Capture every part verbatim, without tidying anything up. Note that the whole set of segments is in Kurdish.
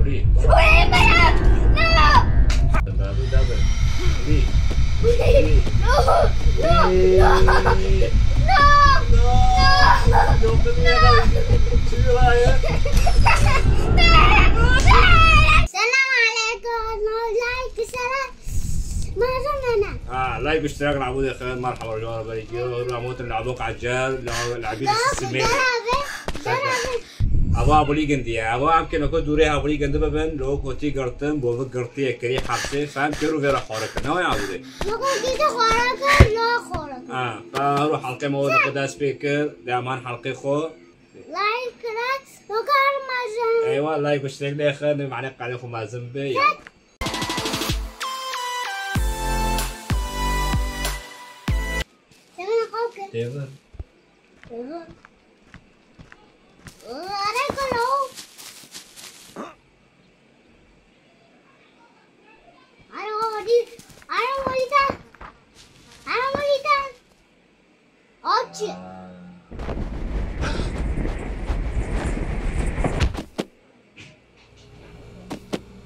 Uri. Uri, beyaz! No! Dabi, dabi. Uri. Uri. No! No! No! No! No! Yok, yok, yok. Şimdi var ya. Selam aleyküm. Like, selam. Merhaba. Ha, like, iştirak, abone, merhaba, merhaba, merhaba. Ramot, labok, acar, la-, labil, sime. Ava abulî gindiye. Ava em kêmeko dûrê hevalî gindi bibin, lo kotî girtin, bo vi girtiye kirî hepsê, fem kir û vêra xwarin kir. Ne waya abulî? Lo kotî xwarin kir, lo xwarin kir. Ha, ta hero halqê me wada dest pê kir, de aman halqê xo. Like kira, lo kar mezin. Eywa, like û ştirek lê xin, mane qelê xo mezin be ya. Têvir. Têvir. Are kalo. Are wali. Are wali ta. Are wali ta. Aç.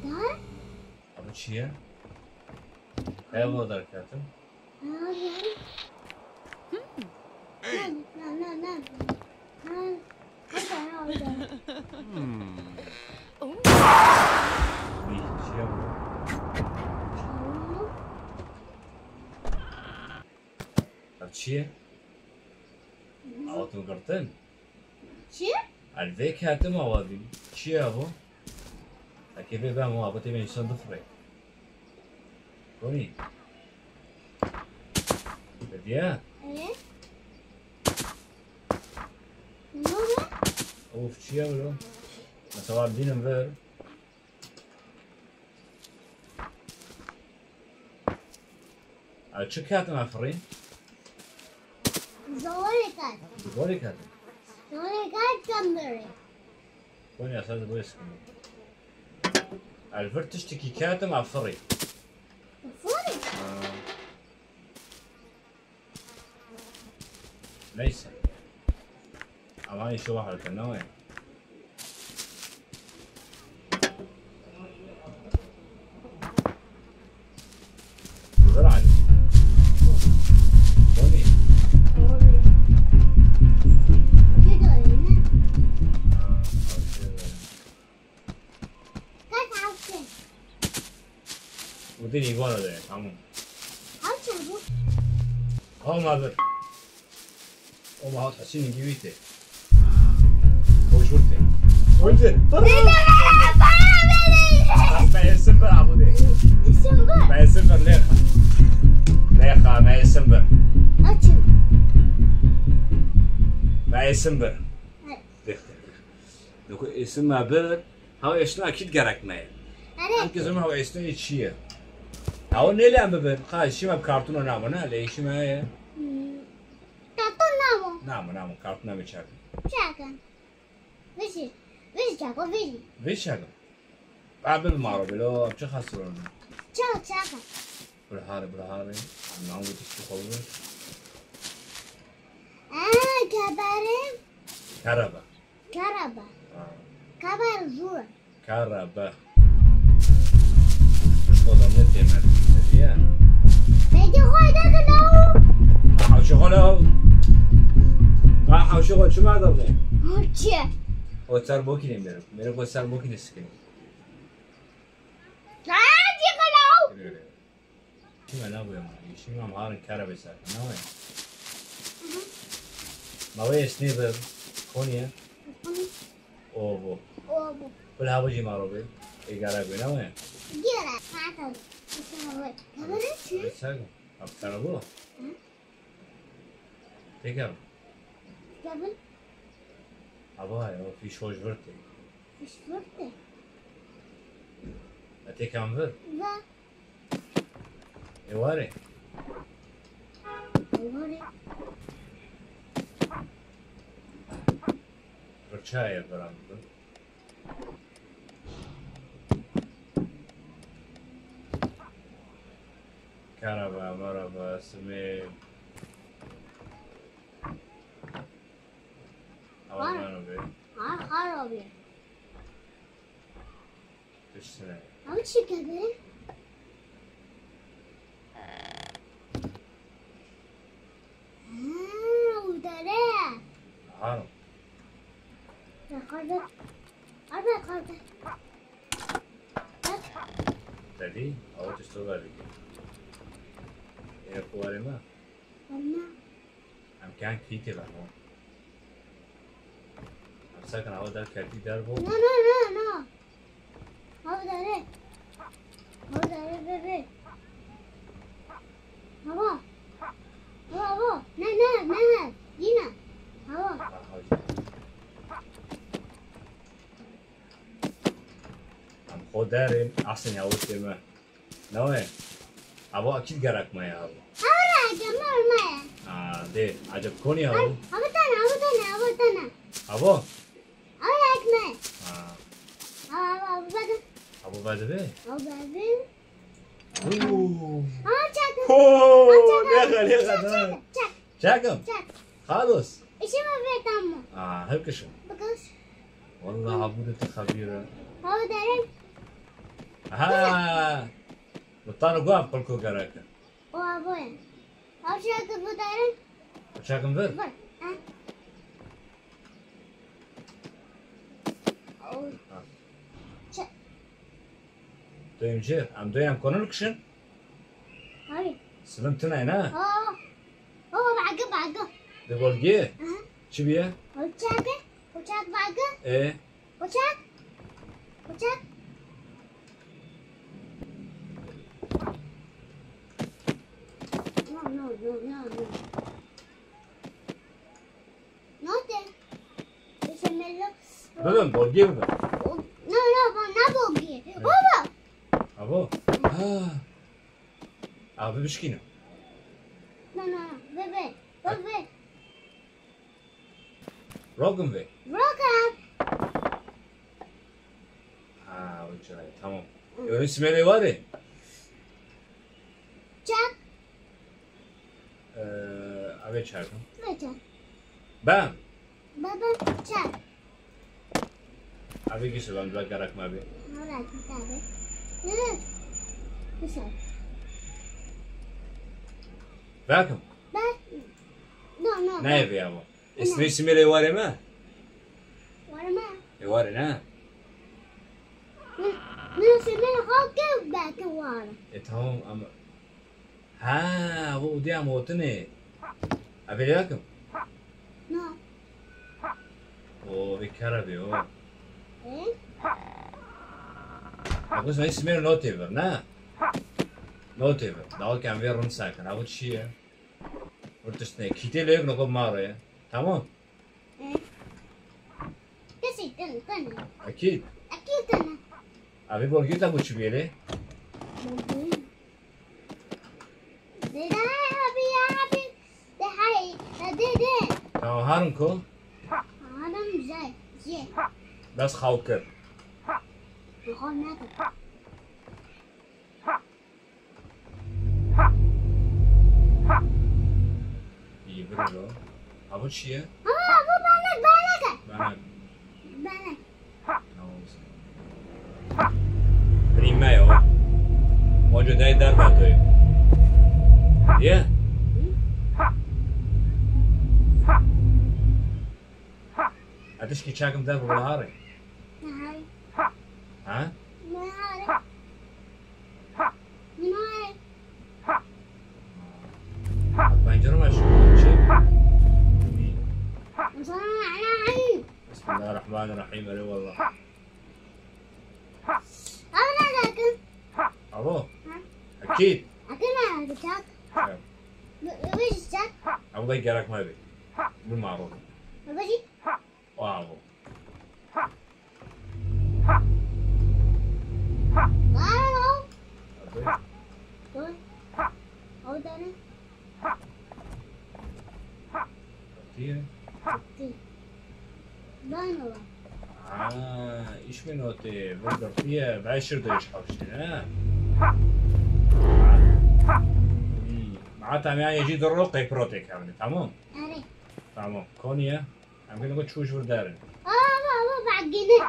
Daha? Abi çiye? Ev o derketin. Ev çi ye? Awa tu girtin? Çi? Elvê ketim awa dî. Çi ye bu? Eke bê ben awa tê ben insan difre. Konî. Hediye? Evet. Ne oldu? Of, çi ye bu? Mesela dinim ver. Ew çi ketin efirî? Zolê ket. Zolê ketin. Zolê ket kemberê. Konî, ez ez bo sikim. Elvir tiştekî ketim efirî. Efirî? Ha. Neyse. Ama işi var halde, ne var? Güzel abi. Tony. Û din îvana de, tamam. Ew çabu? Ew ma bir. O ma hat Hesînî gî wî tê. Xweş wir tê. Xweş wir. Me êsim bir abû dê. Me êsim bir lêxa. Lêxa, me êsim bir. Açın. Me êsim bir. Lêxa. Dixwe êsim me bir. Hewa êştina akîd gerek me ye. Erê. Em ki zim hewa êştina çi ye? Hewa nêlê em bibin. Qa şî me bi kartûna namo, ne? Lê îşî me ye. Hmm. Kartûn namo. Namo, namo. Kartûna me çakin. Çakin. Vişî. Vişî çako, vişî. Vişî çakin. Ba bin maro bilo, em çi xesirûn? Çak, çakin. Bilhare, bilhare. Em namo tiştî xwe bibin. Aa, kebere. Kerebe. Kerebe. Ha. Keber zû. Kerebe. Pişko da ne tême diye. Peki xwe de gelo. Ha, hawşi xwe lo. Ha, hawşi xwe çima da be? Hawşi. O ser bokî ne merim. Merim xwe ser bokî ne sikin. Hawşi xwe lo. Çima nabûye ma? Şîma ma harin kere bê ser. Nabûye. Ma wê esnê bi koniye. Ovo. Ovo. Kul hava jî ma ro bê. Ê gara gwe nabûye. Gere. Fakat. Kebere çi? Çago. Ab kara bu. Hı? Têkevin. Têkevin. Ava ya, fîş xwe ji vir tê. Fîş vir tê. E, têkevin vir. Va. Ê warê. Ê warê. Vir çaye viran bibin. Kerebe, merebe, simê. Awa nano be. Ha, xarabe. Ama çi kadar? Ha, o da ne? Haro. Yakardı. Abi yakardı. Bak. Tedî, awa tişto ver dike. Ê xuwarê me. Ama. Em ken kîtê ben o. Em sekin awa der kertî der bo. No, no, no, no. Hava dare. Hava dare bebe. Hava. Hava, hava. Ne, ne, ne, ne. Yine. Hava. Aha, hocam. Em xwe derê, aslında yavuz deme. Nawe. Abo akîd gerek me ya abo. Abo gerek me ya. Ha, de. Acaba koni abo? Abo tane, abo tane, abo tane. Abo? Abo gerek me. Ha. Abo, abo, abo bade. Abo bade be? Abo bade. Oo. Abo çak. Oo, ne kadar, ne kadar. Çak, çak. Çakım. Çak. Xalos. Îşê me vê tamam. Aa, hevkişin. Bikış. Wallah, abu de tu xebîr e. Hava derin. Ha. Mutan guam qulku gerek. O abo ye. Hava çakı bu derin. Çakım ver. Ver. Ha. Ha. Çak. Duyum cir. Em duyum konul kişin. Hayır. Silim tine ne? Aa. Baba, bak, bak. De bolgi? Aha. Çi biye? Uçak. Uçak bak. E? Uçak. Uçak. No, no, no, no, no. Note. Bibin, bolgê bibin. No, no, no, ne bolgê? Baba. Abo? Ha. Abi bişkîne. No, no, no, bebe, bebe. Rokin ve. Rokin. Ha, o çay, tamam. Hı. Ön simeli var ya. Çak. Ee, abi çarpın. Ve çak. Ben. Baba çak. Abi gitsin lan, bırak yarak mı abi? Bırak git abi. Hı. Güzel. Bakın. Ben. No, no. Ne yapıyor ama? Ismi, ismi le var mı? Var mı? E, var ne? Ne, ne, ismi le halk belki var. E, tamam ama. Ha, bu diye motinê. Abi yakım. No. O, bir kere bir o. E? Abi sen ismi notê ver, ne? Notê ver. Daha kem ver run sakın. Abi çiye? Vur tiştine. Kîtê lê yek noko maro ye. Tamam. E. Kesin, tamam, tamam. Akîd. Akîd, tamam. Abi bolgê te bu çi bêlê? Bolgê. Dede, abi, abi. De hay, de, de, de. Tamam, harun ko? Harun güzel. Ye. Bes xaw kir. Xaw ne kir. İyi, bir o. Ha, bu çi ye? Aa, bu balık, balık. Balık. Balık. Tamam. Prima yo. Ojo dai darba to. Ye? Hı? Ateş ki çakım darba bula hari. Nehari. Ha? Nehari. Nehari. Pencere mi açtın? Şey. Bismillahirrahmanirrahim. Eyvallah. Abo nerede? Abo. Ha? Akîd. Akîd nerede? Çak. Evet. Bu, bu çak. Abo da gerek mi abi? Bu marul. Bu çak. Abo. Abo. Dur. Abo tane. Diye. Ti. Bano. Aa, iş mi notê? Vurdur diye. Beşir de iş hapşin, ha? Ma tam ya yeci dur lo qeyprotek yani, tamam? Are. Tamam. Konuya. Em gidin ku çû ji vir derin. Aa, aba, aba, bagine.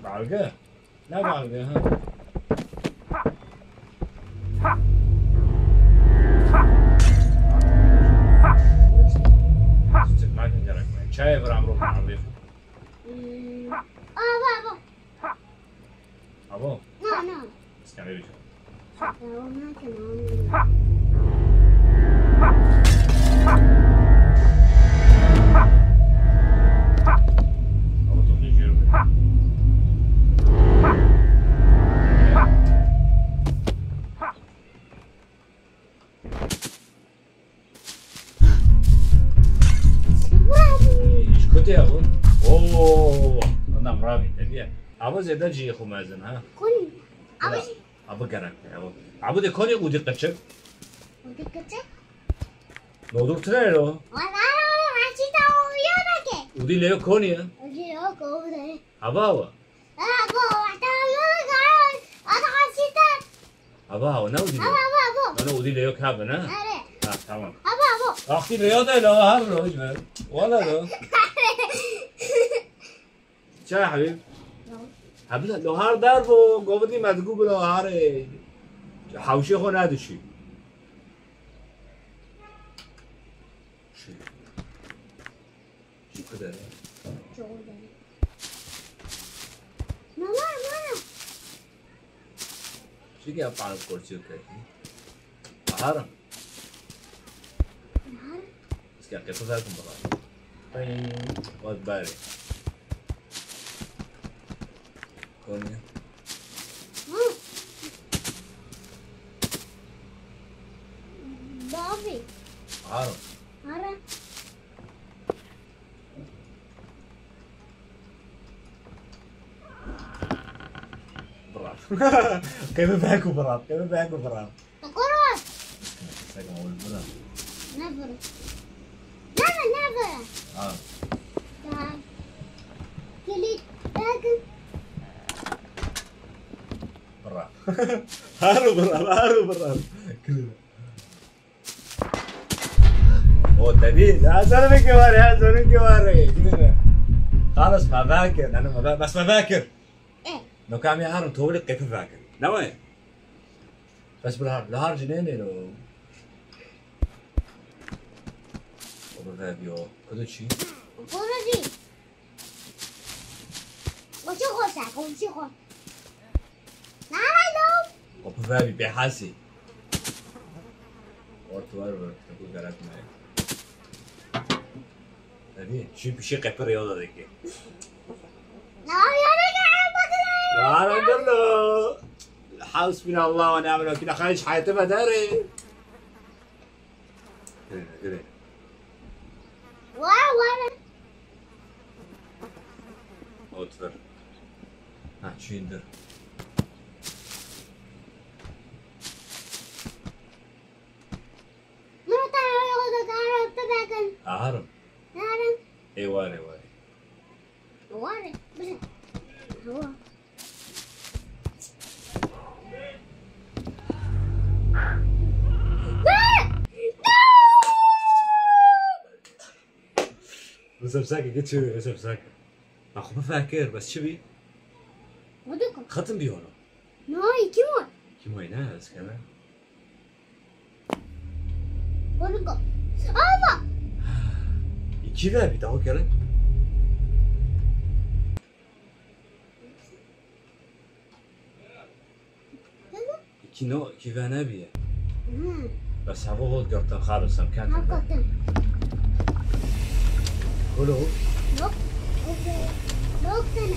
Balge? Ne var be ha? Çayê vir amro. Hmm. Abo, abo. Abo? Na, na. Eskerê bêje. Ya, o ne ki, ne, ne. Abo, tu ne jêr be. Ji kutê ew? Oo, adam rabî, tebiye. Ew zêde cihê xwe mezin, ha? Konî. Ew jî. Ew gerek e, ew. Ew de konî û di qeçik. Û di qeçik? Nodur tire lo. Wala, wala, wala, çita o ya nake. Û di leo konî ya? Û di leo konî. Hava wa. Abo, wata yo nake. Ada çita. Abo, abo, ne û di leo? Abo, abo, abo. Ana û di leo ka bina? Are. Ha, tamam. Abo, abo. Wextî rêya de la her roj be. Wala lo. Çawa hebîb? Hebîb, lo her der bo, govindî me digo bila harê. Hewşê xwe nedişî. Şî. Şî ku dere? Çoğu dere. Mama, mama. Çi ya panik korçiyo kerdî? Baharim. Bahar? Eske qepe zaten bahar. Ay, wat bare. Konya. Hı. Babi. Baharim. Ara. Bırak. Qepe bek û bırak. Qepe bek û bırak. Takoro. Sakın oğlum, bırak. Never. Never, never. Ha. Tamam. Kilit bakın. Bırak. Haru bırak, haru bırak. Kilit. O tebî, ya zanibê ke ware, ya zanibê ke ware. Xalas, me vekir, nano me ve-, bes me vekir. E. No ka em ê herin, to wile qepe vekir. Ne wayê? Bes bila, li har cinê nêno. O bi ve biyo. Kudu çi? Kudu çi? Komşu koşa, komşu koş. Nerede? O bi ve bi behasî. Ortu var var. Bu gerek mi? Tabii, şu bir şey kapır yolda da ki. Ne yapıyor? Var, var. Hasbinallah ve ni'mel vekil. Xayş hayatı bederi. Gire, gire. Wa, wa. Otur. Ha, çindir. Mata, o da, da, da, da, da. Aharım. Aharım. E, ware, ware. Ware. Bize. Wa. Wisa bi seke, git çi wisa bi seke. Ma xwe bifekir, bes çi bî? Xetim bî ono. No, iki mi? Iki mi ne, ez kene. Onu ko. Ama. İki ve bir daha kere. İki no, iki ve ne bir? Hmm. Bes hava hol gökten xalis em kendim. Hakikaten. Kolo. Yok. Yok. Yok deme.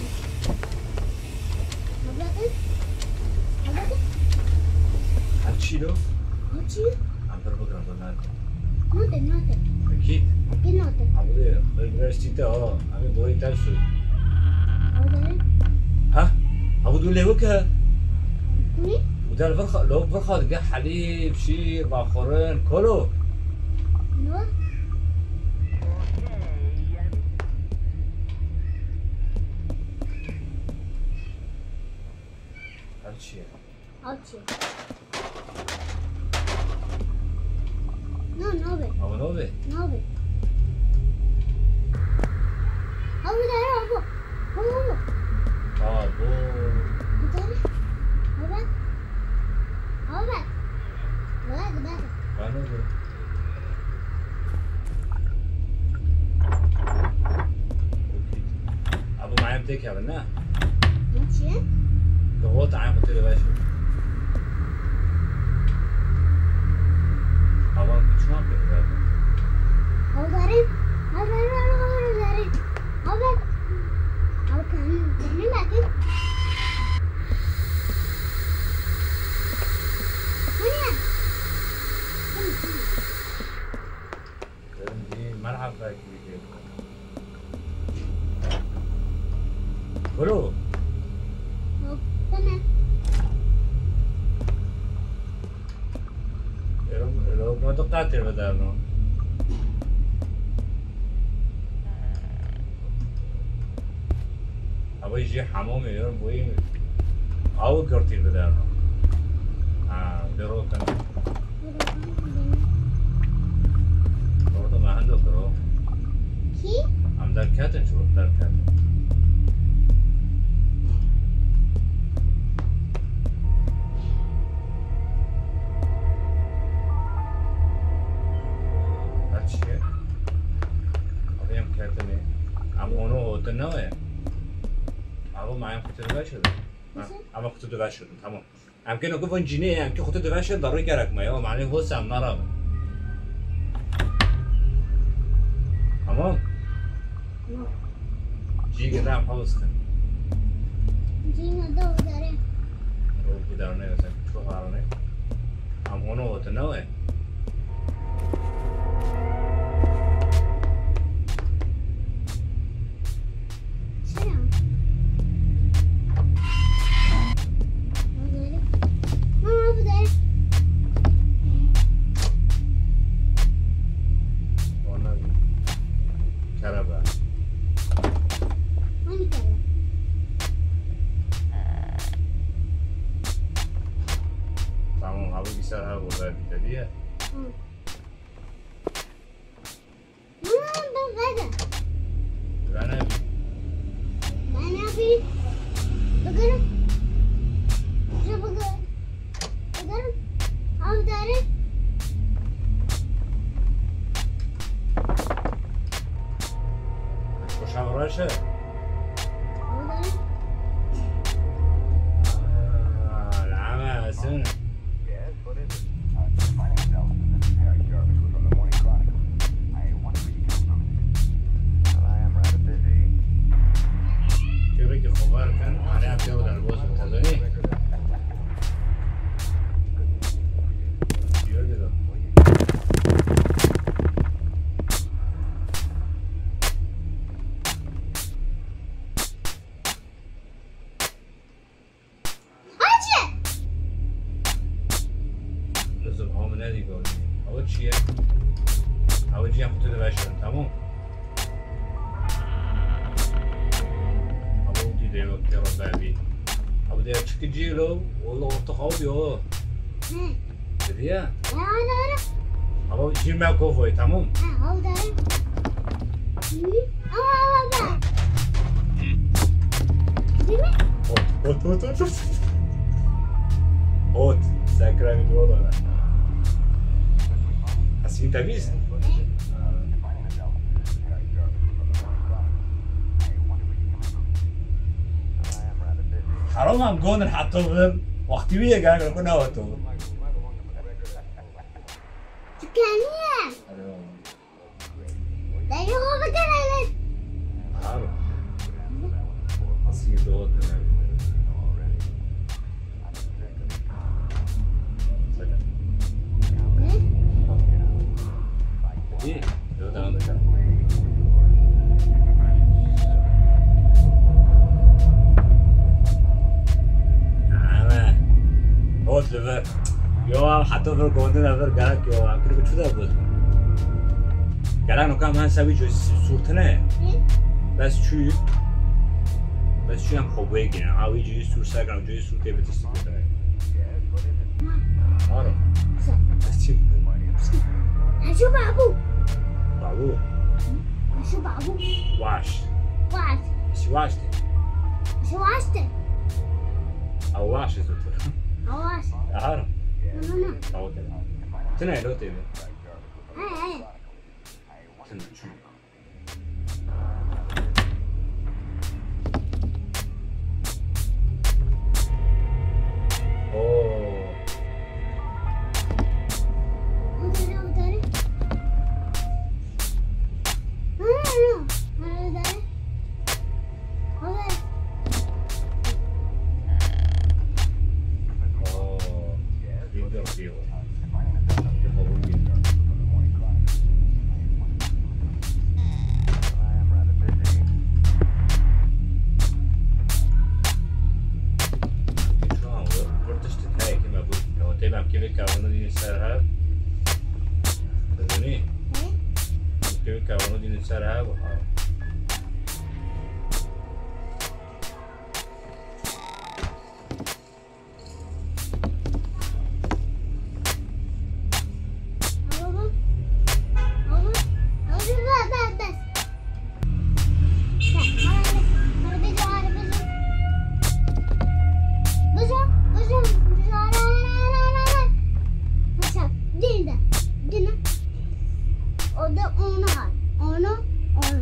Abla kız. Abla kız. Her çilo. Her çilo. Antar bak, antar nerede? Note, note. Akîd. Akîd note. Abi de, üniversite ha. Abi doyum tersu. Abi de. Ha? Abi dur lewu ke. Ne? Udal verxa, lo verxa de helîb, şîr, baxorin, kolo. No. Her çi ye. Aç ya. No, no be. Ama ne oldu? No be. Abi de ya bu. Bu, bu, bu. Aa, bu. Têkevin, ne? Ne çi ye? Di hot eyn xwe tê de veşin. Havan ku çima pê de veşin? Hawdarê, hawdarê, hawdarê. Haber. Haber, kendim, kendim bakayım. Bu ne? Dedim, bir merhaba. Bro. Tamam. Ero, ero, ma tu qatê ve derno. Ama jî hamamê ero boyê aw girtî ve derno. Ha, bero kan. Orada me hendo kiro. Kî? Em derketin çû, derketin. Her çi ye? Abi em ketinê. Em onu otu ne ye? Abi me em kutu de şedin. Ha, ama kutu de şedin, tamam. Em keno ku van cînê, em ki xwe tu diveşe darû gerek me ya, manê hos em narabin. Tamam. Cî gede em hewz kin. Cî me do dare. O bu darne ya sen çok harane. Em onu otu ne we? Selam. Hazırım. Mama, bu da. Ona kerebe. Hangi kerebe? Tamam, abi, bir sefer burada bir dedi ya. Hı. Mama, ben verdim. Ben abi. Ben abi. Bakalım. Şu bakalım. Bakalım. Al dari. Boşa uğraşı. Al dari. Aa, lama, sen. Kêrikî xwe ber kin, alê em pê û derbas bike, zanî? Diyor ki de. Hacı! Kızım, ama ne diyor? Ama çiye? Ama çiye kutu da başladım, tamam? Ama o diyor yok, ya Rabbi. Ama diyor çıkıcı lo, o orta kaldı o. Hı. Dedi ya. Ya, ne, ne? Ama cimbe kofoy, tamam? Ha, oldu. Hı? Ama baba. Değil mi? Ot, ot, ot, ot, ot. Ot, sen kremi doğru lan. Aslında biz. Haram em gonin heta vir. Wextî wî ye gerek ku ne weto. Tikaniye. Dayı o bir kere. Haram. Aslında o da. Ê, yo devam dike. Ame. Hot li vir. Yo, heta vir gondine vir gerek yo. Em kir çu de bud. Gerek no kam han sevi jo surtine. Bes çu. Bes çu em xwe bûye gine. Ha, wî cihî sur ser, em cihî sur tê bitiştik. Aro. Eşo babu. Babu. Eşo babu. Waş. Waş. Eşi waş te. Eşo waş te. A waş e zotu. A waş. Aro. No, no, no. Tamam, tamam. Tine lo te. He, he. Tine çu. Aa, aa. Aa, aa. Lam kêvê kavano dînê ser hev. Dibînî? Hı? Lam kêvê kavano dînê ser hev, ha. O da onu al. Onu, onu.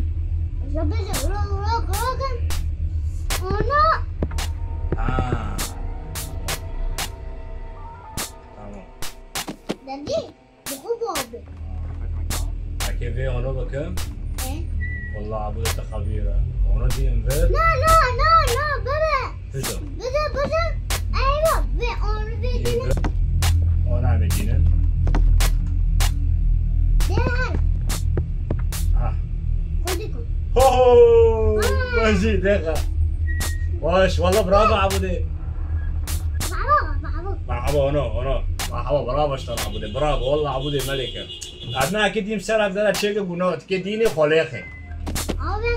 Ya böyle rok, rok, rok. Onu. Ha. Tamam. Dedi, bu bu abi. Eke vê onu bakayım. E? Vallahi bu da xebîr e. Onu diyeyim ver. No, no, no, no, baba. Bize. Bize, bize. Eyvah, ve onu ve dine. Ona mı dine? Değer. Ah. Kodiko. Ho ho! Aa. Wezî, deqa. Baş, valla bravo Abudê. Bravo, bravo. Bravo, ono, ono. Bravo, bravo, işte Abudê. Bravo, valla Abudê meleke. Adna ki dîm ser avdara çêke guna, ke dînê xolêxe. Abi, abi.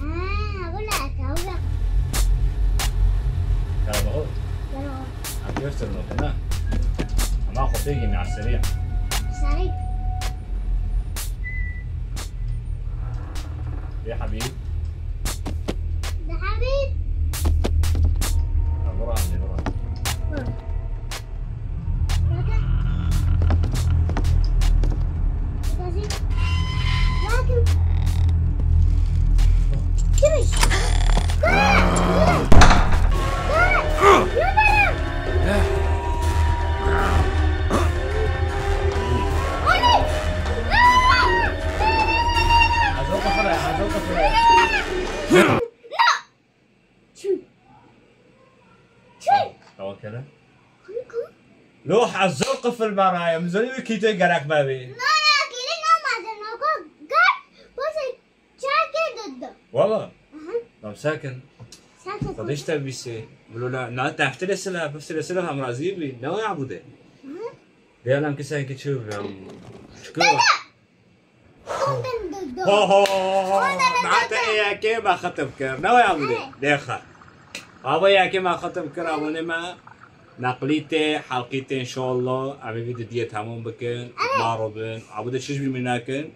Aa, bu ne? Abi. Bravo. Bravo. Abi gösterme, ha? Ama xopê gibi, seri. Seri. Ya Habib. Ya Habib. Ha, bura, bura. Hı. Bakın. Bakın. Bakın. Kimmiş? Dur! Dur! Dur! Dur! Hadi! Hazır kafana, hazır kafana. Çün. Çün. Tamam, kere. Lo hazır kafil baraya, mizani wî kîtê gerek me bê. Na, na, kîtê namazı, na, ko, gar, boşe, çakê dödü. Valla? Aha. Tamam, sakin. Sakin. Tadı işte bir şey. Lo la, na, teftile sila, teftile sila hem razî bî. Ne o ya bu de? Aha. Diyelim ki sen ki çığ, ya. Çıkıyor. Dödü. Ho ho! Mate yekê me xetim kir. Ne waya bû de? Lêxa. Ava yekê me xetim kir, abone me. Neqlîtê, helqîtê, inşallah. Em ê vî didiyê temam bikin. Maro bin. Abû de çiş bî min nekin.